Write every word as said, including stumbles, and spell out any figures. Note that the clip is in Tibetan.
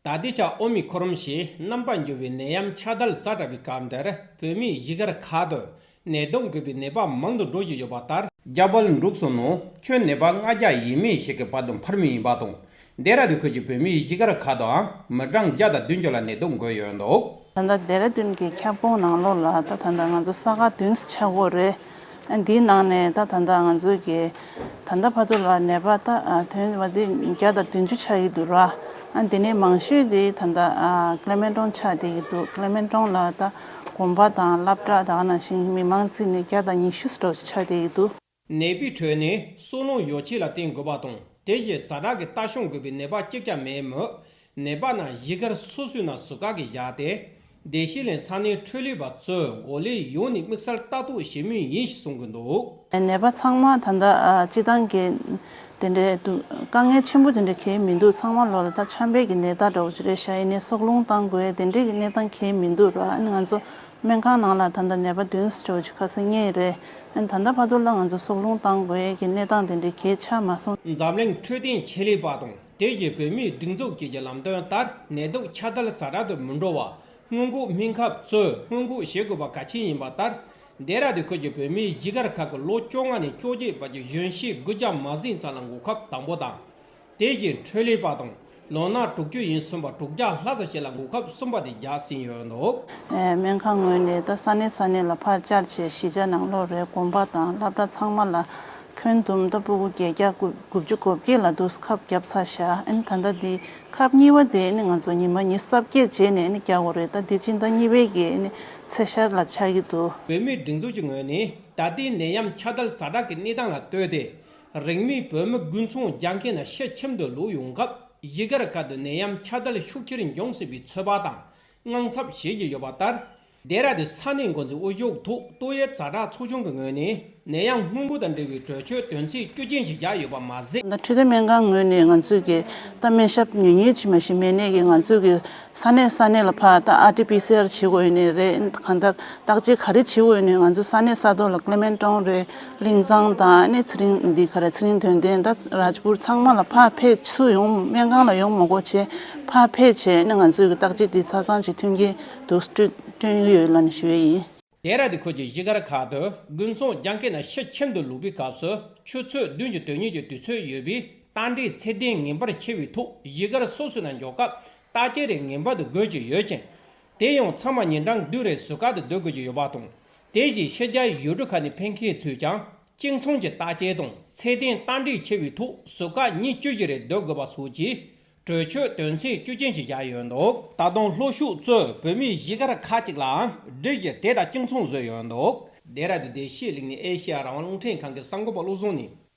ད་ལྟའི་ཆར་ཨོ་མི་ཁོ་རོན་ཞེས་རྣམ་པར་འགྱུར་བའི་ནད་ཡམས་ཁྱབ་གདལ་ཛ་དྲག་པའི་སྐབས་འདིར་བོད་མིའི་གཞིས་སྒར་ཁག་ཏུ་ནད་དུག་འགོས་པའི་ནད་པ་མང་དུ་འགྲོ་བཞིན་ཡོད་པ་ལྟར། རྒྱ་བལ་འབྲུག་གསུམ་ནང་ཁྱོན་ནད་པ་ལྔ་བརྒྱ་ཡས་མས་ཤིག་གི་བར་དུ་འཕར་མུས་ཡིན་པ་དང་། ལྡེ་ར་ལྡུན་ཁུལ་གྱི་བོད་མིའི་གཞིས་སྒར་ཁག་ཏུའང་མི་གྲངས་བརྒྱ་དང་བདུན་ཅུ་ལ་ནད་དུག་འགོས་ཡོད་འདུག། ད་ལྟ་ལྡེ་ར་ལྡུན་གྱི་ཁྱབ་ཁོངས་ནང་ལོགས་ལ་ད་ད་ལྟ་ང་ཚོ་ས་ཁག་བདུན་ཙམ་ཆགས་ཀྱི་ཡོད་རེད། ཨ་འདིའི་ནང་ནས་ད་ད་ལྟ་ང་ཚོ་གི་ད་ལྟ་བར་དུ་ལ་ནད་པ་ད་ཨ་ཐོན་པ་དེ་བརྒྱ་དང་བདུན་ཅུ་ཆགས་ཀྱི་འདུག་ར། ཨ་འདི་ནས་མང་ཤོས་དེ་ད་ལྟ་ཨ་ཀླེ་མེན་ཀྲོང་ཆགས་བསྡད་ཀྱི་འདུག། ཀླེ་མེན་ཀྲོང་ལ་ད་དགོན་པ་དང་སློབ་གྲྭ་ད་ག་ནང་བཞིན་མི་མང་བརྩིས་ནས་བརྒྱ་དང་ཉི་ཤུ་ཙམ་ཆགས་བསྡད་ཀྱི་འདུག། ནད་པའི་ཁྲོད་ནས་སྲོག་རླུང་ཡོ་བྱད་ལ་བརྟེན་དགོས་པ་དང་། དེ་བཞིན་ཛ་དྲག་གི་ལྟ་སྐྱོང་དགོས་པའི་ནད་པ་གཅིག་ཀྱང་མེད་མོད། ནད་པ་རྣམས་གཞིས་སྒར་སོ་སོའི་ནང་ཟུར་བཀག་གིས་བཞག་སྟེ། བདེ་སྐྱིད་གླིང་ས་གནས་འཕྲོད་ལས་པ་ཚོས་འགོ་ལས་ཡོངས་ནས་དམིགས་བསལ་ལྟ་རྟོག་བྱེད་མུས་ཡིན་ཞེས་གསུང་གི་འདུག། ནད་པ་ཚང་མ་ད་ལྟ་ཨ་སྤྱི་བཏང་གི་དེ་འདྲའི་དུ་དཀའ་ངལ་ཆེན་པོ་དེ་འདྲ་གང་ཡང་མི་འདུག། ཚང་མ་ལོ་ལ་ད་ཆམ་པའི་གི་ནད་རྟགས་འདྲ་བོ་ཅིག་རེད་ཤག། ཡིན་ནའི་སྲོག་རླུང་བཏང་དགོས་དེ་འདྲའི་གི་གནས་སྟངས་གང་ཡང་མི་འདུག་ར། ཨ་ནི་ང་ཚོ་སྨན་ཁང་ནང་ལ་ད་ལྟ་ནད་པ་བདུན་ཙམ་ཅིག་ཁ་སང་རྙེད་རེད། ཨ་ནི་ད་ལྟ་བར་དུ་ལ་ང་ཚོ་སྲོག་རླུང་བཏང་དགོས་ཀྱི་གནས་སྟངས་དེ་འདྲའི་གལ་ཆགས་མ་སོང་། འཛམ་གླིང་འཕྲོད་བསྟེན་ཆེད་ལས་པ་དང་དེ་བཞིན་བོད་མིའི་སྒྲིག་འཛུགས་བཅས་ཀྱི་ལམ་སྟོན་ལྟར། ནད་དུག་ཁྱབ་གདལ་ཛ་དྲག་ཏུ་མི་འགྲོ་བར་སྔོན་འགོག་སྨན་ཁབ་ཚོས་སྔོན་འགོག་བྱེད་དགོས་པ་གལ་ཆེན་ཡིན་པ་ལྟར། ལྡེ་ར་ལྡུན་ཁུལ་གྱི་བོད་མིའི་གཞིས་སྒར་ཁག་གི་ལོ་བཅོ་ལྔ་ནས་བཅོ་བརྒྱད་བར་གྱི་གཞོན་སྐྱེས་དགུ་བརྒྱ་མ་ཟིན་ཙམ་ལ་འགོག་ཁབ་དང་པོ་དང་། དེ་བཞིན་འཕྲོད་ལས་པ་དང་ལོ་ན་དྲུག་ཅུ་ཡན་ཟིན་པ་དྲུག་བརྒྱ་ལྷག་ཙམ་ཞིག་ལ་འགོག་ཁབ་གསུམ་པ་དེ་བརྒྱབ་ཟིན་ཡོད་འདུག། ཨེ་སྨན་ཁང་ངོས་ནས་ད་ས་གནས་ས་གནས་ལ་ཕར་བཅར་བྱས་གཞིས་ཆགས་ནང་ལོགས་རེད། དགོན་པ་དང་སློབ་གྲྭ་ཚང་མ་ལ་ཁྱོན་བསྡོམས་ད་སྤུ་གུ་བརྒྱད་བརྒྱ་དགུ་བཅུ་གོ་བརྒྱད་ལ་འདུག་ཁབ་བརྒྱབ་ཚར་ཤག། ཨ་ནི་ད་ལྟ་འདི་ཁབ་གཉིས་པ་དེ་ཨ་ནི་ང་ཚོ་ཉི་མ་ཉི་ཤུ་རྩ་བརྒྱད་རྗེས་ནས་ཨ་ནི་རྒྱག་དགོས་རེད། ད་འདི་སྤྱི་ཟླ་གཉིས་པའི་གི་ཨ་ནི་ཚེས་ཤར་ལ་ཆགས་ཀྱི་འདུག། བོད་མིའི་སྒྲིག་འཛུགས་ཀྱི་ངོས་ནས་ད་ལྟའི་ནད་ཡམས་ཁྱབ་གདལ་ཛ་དྲག་གི་གནས་སྟངས་ལ་ལྟོས་ཏེ། རིང་མིན་བོད་མི་དགུན་ཚོང་རྒྱག་མཁན་རྣམས་ཕྱིར་ཁྱིམ་དུ་ལོག་ཡོང་སྐབས། གཞིས་སྒར་ཁག་ཏུ་ནད་ཡམས་ཁྱབ་གདལ་ཤུགས་ཆེར་འབྱུང་སྲིད་པའི་ཚོད་དཔག་དང་དངངས་འཚབ་བྱེད་བཞིན་ཡོད་པ་ལྟར། ལྡེ་ར་ལྡུན་ས་གནས་འགོ་འཛིན་དབུ་བཞུགས་ཐོག་ཏོག་དབྱིབས་ཛ་དྲག་ཚོགས་ཆུང་གི་ངོས་ནས་ནད་ཡམས་སྔོན་འགོག་དང་འབྲེལ་བའི་གྲོས་ཆོད་དོན་ཚན་བཅུ་ཅན་ཞིག་བཞག་ཡོད་པ་མ་ཟད། ད་འཕྲོད་བསྟེན་སྨན་ཁང་ངོས་ནས་ང་ཚོས་ཀྱི་ད་སྨན་ཞབས་ཉུང་ཉུང་ཅིག་མ་གཏོགས་མེད་ནས་ཀྱི་ང་ཚོས་ཀྱི་ས་གནས་ས་གནས་ལ་ཕར་ད་ཨར་ཊི་པི་སི་ཨར་བྱེད་དགོས་ཡོད་ནི་རེད། གང་ལྟར་བརྟག་དཔྱད་ག་རེ་བྱེད་དགོས་ཡོད་ནི་ང་ཚོ་ས་གནས་ས་ཐོག་ལ་ཀླེ་མེན་ཀྲོང་རེད། གླིང་ཚང་དང་ཨ་ནི་ཚེ་རིང་འདི་ག་རེ་ཚེ་རིང་དོན་ལྡན་ད་རཱཇ་པུར་ཚང་མ་ལ་ཕར་ཕེབས། ཚུར་ཡོང་སྨན་ཁང་ལ་ཡོང་མ་དགོས་བྱས་ཕར་ཕེབས་བྱས་ཨ་ནི་ང་ཚོའི་གི་བརྟག་དཔྱད་འདི་ཆ་ཚང་ཅིག་མཐུན་རྐྱེན་དུ་བསྐྲུན་བསྐྲུན་གྱི་ཡོད་ལབ་ནས་ཞུ་ཡས་ཡིན། ལྡེ་ར་ལྡུན་ཁུལ་གྱི་གཞིས་སྒར་ཁག་ཏུ་དགུན་ཚོང་རྒྱག་མཁན་རྣམས་ཕྱིར་ཁྱིམ་དུ་ལོག་པའི་སྐབས་སུ་ཆུ་ཚོད་བདུན་གྱི་དོན་གཉེར་གྱི་དུས་ཚོད་ཡོད་པས་རྟ་དྲེལ་ཚད་ལྡན་ངེས་པར་འཁྱེར་བའི་ཐོག་གཞིས་སྒར་སོ་སོའི་ནང་འབྱོར་སྐབས་རྟ་དྲེལ་རེ་ངེས་པར་དུ་དགོས་ཀྱི་ཡོད་ཅིང་། དེ་ཡང་ཚང་མ་ཉིན་གྲངས་བདུན་རེ་ཟུར་བཀག་ཏུ་སྡོད་དགོས་ཀྱི་ཡོད་པ་དང་། དེ་བཞིན་ཕྱི་རྒྱལ་ཡུལ་གྲུ་ཁག་ནས་ཕེབས་མཁན་ཚོས་ཀྱང་གཅིག་མཚུངས་ཀྱི་རྟ་དྲེལ་དང་ཚད་ལྡན་རྟ་དྲེལ་འཁྱེར་བའི་ཐོག་ཟུར་བཀག་ཉིན་བཅུ་བཞི་རེ་སྡོད་དགོས་པ་སོགས་ཀྱི་གྲོས་ཆོད་དོན་ཚན་བཅུ་ཅན་ཞིག་བཞག་ཡོད་འདུག། ད་དུང་ལྷོ་ཕྱོགས་གཙོས་བོད་མིའི་གཞིས་སྒར་ཁག་ཅིག་ལའང་སྒྲིག་གཞི་དེ་དང་གཅིག་མཚུངས་བཟོས་ཡོད་འདུག། ལྡེ་ར་ལྡུན་བདེ་སྐྱིད་གླིང་ནས་ཨེ་ཤེ་ཡ་རང་དབང་རླུང་འཕྲིན་ཁང་གི་གསར་འགོད་པ་བློ་བཟང་ནས།